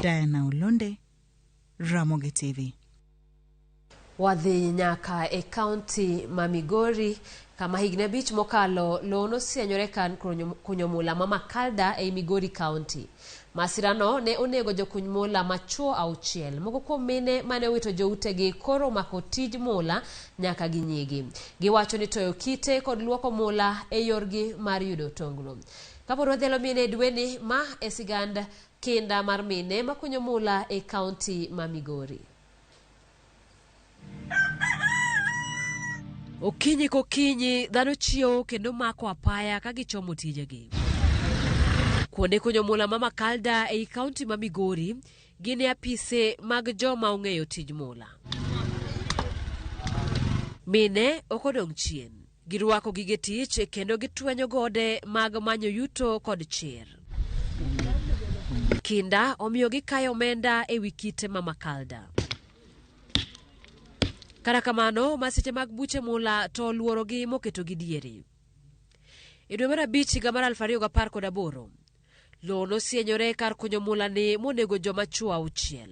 Diana Olonde, Ramogi TV. Wadhi nyaka e kaunti ma Migori kama higni 5 mokalo lowo nosienyore kar kunyo mula ma Makalda ei Migori County. Masirano ne onego jokuny mula machuo 6. Moko kuom mine mane owito joutegi koro omako tij mula nyaka gi nyigi. Giwacho ni toyo kite kod luoko mula e yorgi mar yudo otonglo. Kapod wadhialo mine e dweni, ma e sigand kinda mar mine makunyo mula e kaunti ma Migori. Okinyi kokinyi dhano chiewo kendo mako apaya ka gichomo tijegi. Kuonde kunyo mula ma Makalda ei kaunti ma Migori gin e apise mag joma ong'eyo tij mula. Mine ok odong' chien. Girwako gige tich kendo gitwenyo gode mag manyo yuto kod chir. Kinda omiyo gikayo omenda e wi kite ma Makalda. Kata kamano, masiche mag buche mula to oluorogi moketogi diere. E dwe mar 5 higa mar 2018, lowo nosienyore kar kunyo mula ni monego joma chwo 6.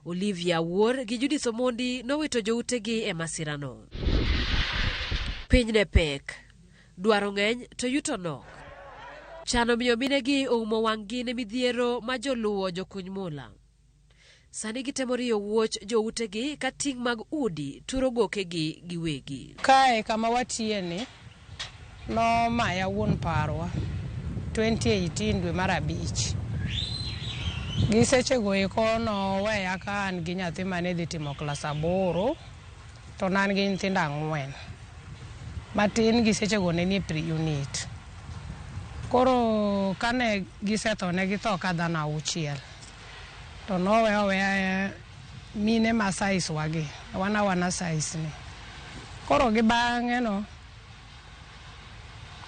Olivia Awuor gi Judith Omondi nowito joutegi e masirano. Piny ne pek, dwaro ng'eny to yuto nok. Chan omiyo minegi oumo wang'gi ne midhiero ma joluwo jokuny mula. Sani gitemo riyo wuoch joutegi ka ting' mag udi turo gokegi giwegi. Kae kama watiye ni nomaya wuon parwa 2018 dwe mar 5. Gi sechego eko noweya ka an gi nyathi mane dhi timo klas 8 to ne an gi nyithindo 4. Matin gi sechego ne nie pre-unit. Koro kane gisetho ne githo ka dhano 6. To nowe oweya mine ma size wagi, wan awana size ni. Koro gi bang'e no,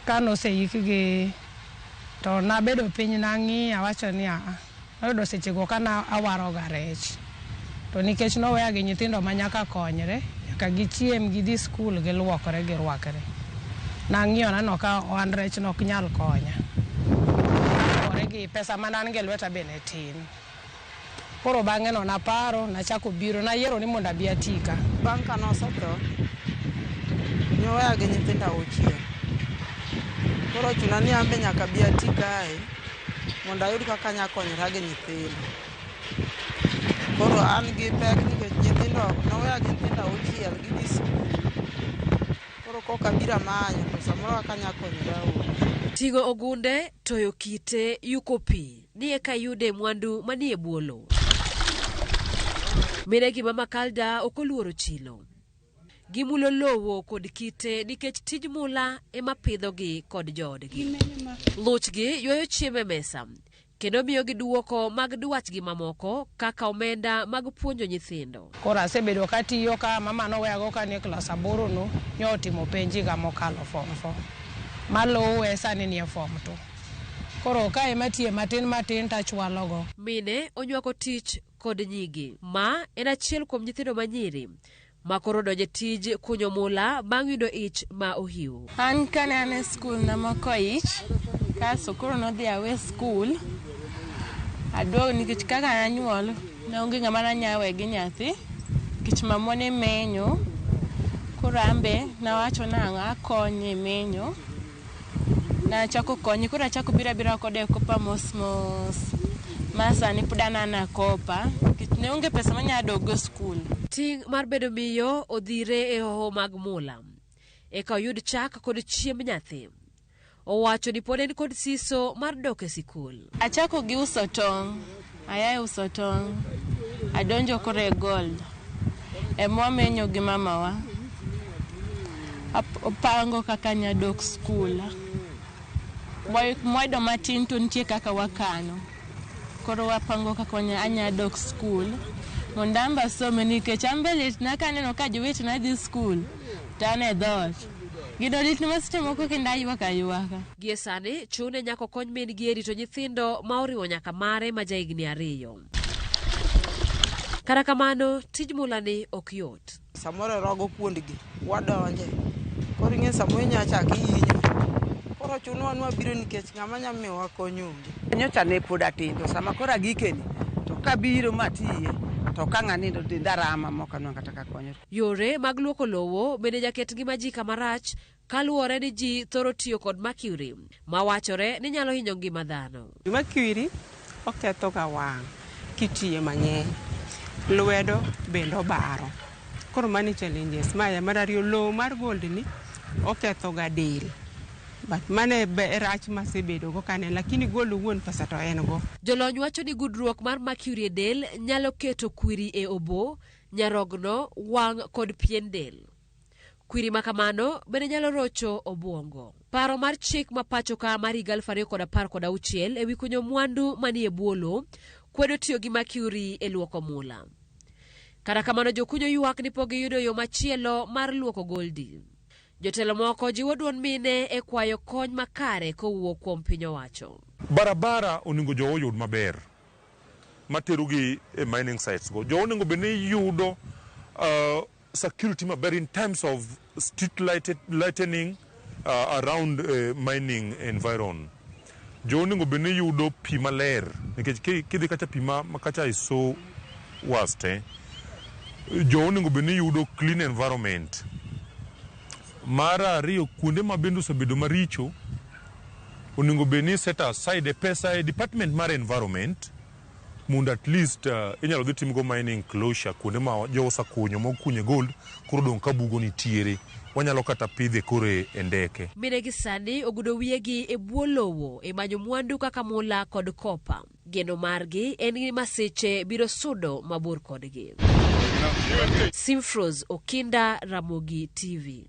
kane oseikgi to nabedo piny nang'iyo awacho ni aa, noyudo sechego ka awaroga rech. To nikech noweya gi nyithindo ma nyaka konyre, nyaka gichiem, gidhi skul, giluokre, girwakre. Nang'iyo naneno ka ohand rech nok nyal konya. Kaluwore gi pesa mane an go e lweta be ne tin. Koro bang'e no naparo, nachako biro, nayiero ni mondo abi ati ka. Bang' ka nosetho, noweya gi nyithindo 6. Koro ochuna ni an be nyaka abi ati kae mondo ayud kaka anyalo konyora gi nyithindo. Koro an gi pek nikech nyithindo noweya gi nyithindo 6 gidhi skul. Koro kok abiro amanyo to samoro kaka anyalo konyora onge. Ting'o ogunde, toyo kite, yuko pi, ni eka iyude mwandu manie bwo lowo. Mine gi Mama Kalda ok oluoro chilo. Gimulo lowo kod kite nikech tij mula ema pidhogi kod joodgi. Luchgi ywayo chiemo e mesa kendo miyogi duoko mag dwachgi mamoko kaka omenda mag puonjo nyithindo. Koro asebedo katiyo ka mama noweyago ka nie klas 8 no, nyo otimo penj higa mokalo form 4. Maluwe sani nie form 2. Koro ka ema tiye matin matin tachwalogo. Mine onywako tich kod nyigi. Ma en achiel kuom nyithindo manyiri ma koro donjo e tij kunyo mula bang' yudo ich ma ohiu. An kane an e skul namako ich, kasto koro nodhi awe skul, aduogo nikech kaka nanyuol, ne onge ng'ama nanya we gi nyathi, nikech mamwa ne menyo, koro an be nawacho nang'o akonye e menyo, nachako konye, koro achako biro abira kode e kopa mos mos, ma sani pod an ana kopa, nikech ne onge pesa manyalo dok go skul. Ting' mar bedo miyo odhire e hoho mag mula. Eka oyud chak kod chiemb nyathi. Owacho ni pod en kod siso mar dok e sikul. Achako gi uso tong', aya e uso tong', adonjo koro e gold. Ema wamenyo gi mamawa. Opango kaka anya dok skul. Mwayudo matin to nitie kaka wakano. Koro wapango kaka anya dok skul mondo an be asome nikech an be litna kaneno ka jowetena dhi skul to an e dhoot. Gino litna ma seche moko kendo aywak aywaka. Gie sani chune nyaka okony min gi e rito nyithindo ma oriwo nyaka mare ma jahigni 2. Kata kamano, tij mula ni ok yot. Samoro rogo kuondgi, wadonje. Koro ing'e samoro inyalo chako ihinyori. Koro chunwa ni wabiro nikech ng'ama nyalo miyowa kony onge. Nyocha ne pod atin to sama koro agikeni, Kabiro matiye to ka ng'anindo denda rama mok anwang' kata ka konyruok. Yore mag luoko lowo bende jaket ngima ji kamarach kaluwore ni ji thoro tiyo kod mercury ma wachore ni nyalo hinyo ngima dhano. Mercury oketho ga wang' kitiye mang'eny. Lwedo bende obaro. Koro mano e challenges. Maya mar ariyo lowo mar gold ni oketho ga del. But mano e rach masebedo go kaneno lakini gold owuon pesa to en go. Jolony wacho ni gudruok mar mercury e del nyalo keto kwiri e obo, nyarogno, wang' kod pien del. Kwiri ma kamano bende nyalo rocho obwongo. Paro mar chik ma pacho ka mar higa 2016 ewi kunyo mwandu manie bwo lowo kwedo tiyo gi mercury e luoko mula. Kata kamano jokunyo ywak ni pok giyudo yo machielo mar luoko goldi. Jotelo moko jiwo duond mine e kwayo kony makare kowuok kuom piny owacho. Barabara onego jowa oyud maber materogi e mining sites go. Jowa onego bed ni yudo security maber in terms of street lightening around mining environ. Jo onego bed ni yudo pi maler nikech kidhi kacha pi ma kacha is so worst. Jo onego bed ni yudo clean environment. Mar ariyo, kuonde ma bende osebedo maricho onego bed ni set aside e pesa e department mar environment mondo at least inyalo dhi timgo mining closure kuonde ma jo osekunyo mokunye gold koro dong' ka bugo nitiere wanyalo kata pidhe koro e ndeke. Mine gi sani ogudo wiyegi e bwo lowo e manyo mwandu kaka mula kod kopa. Geno margi en ni masiche biro sudo mabor kodgi. Simfros Okinda, Ramogi TV.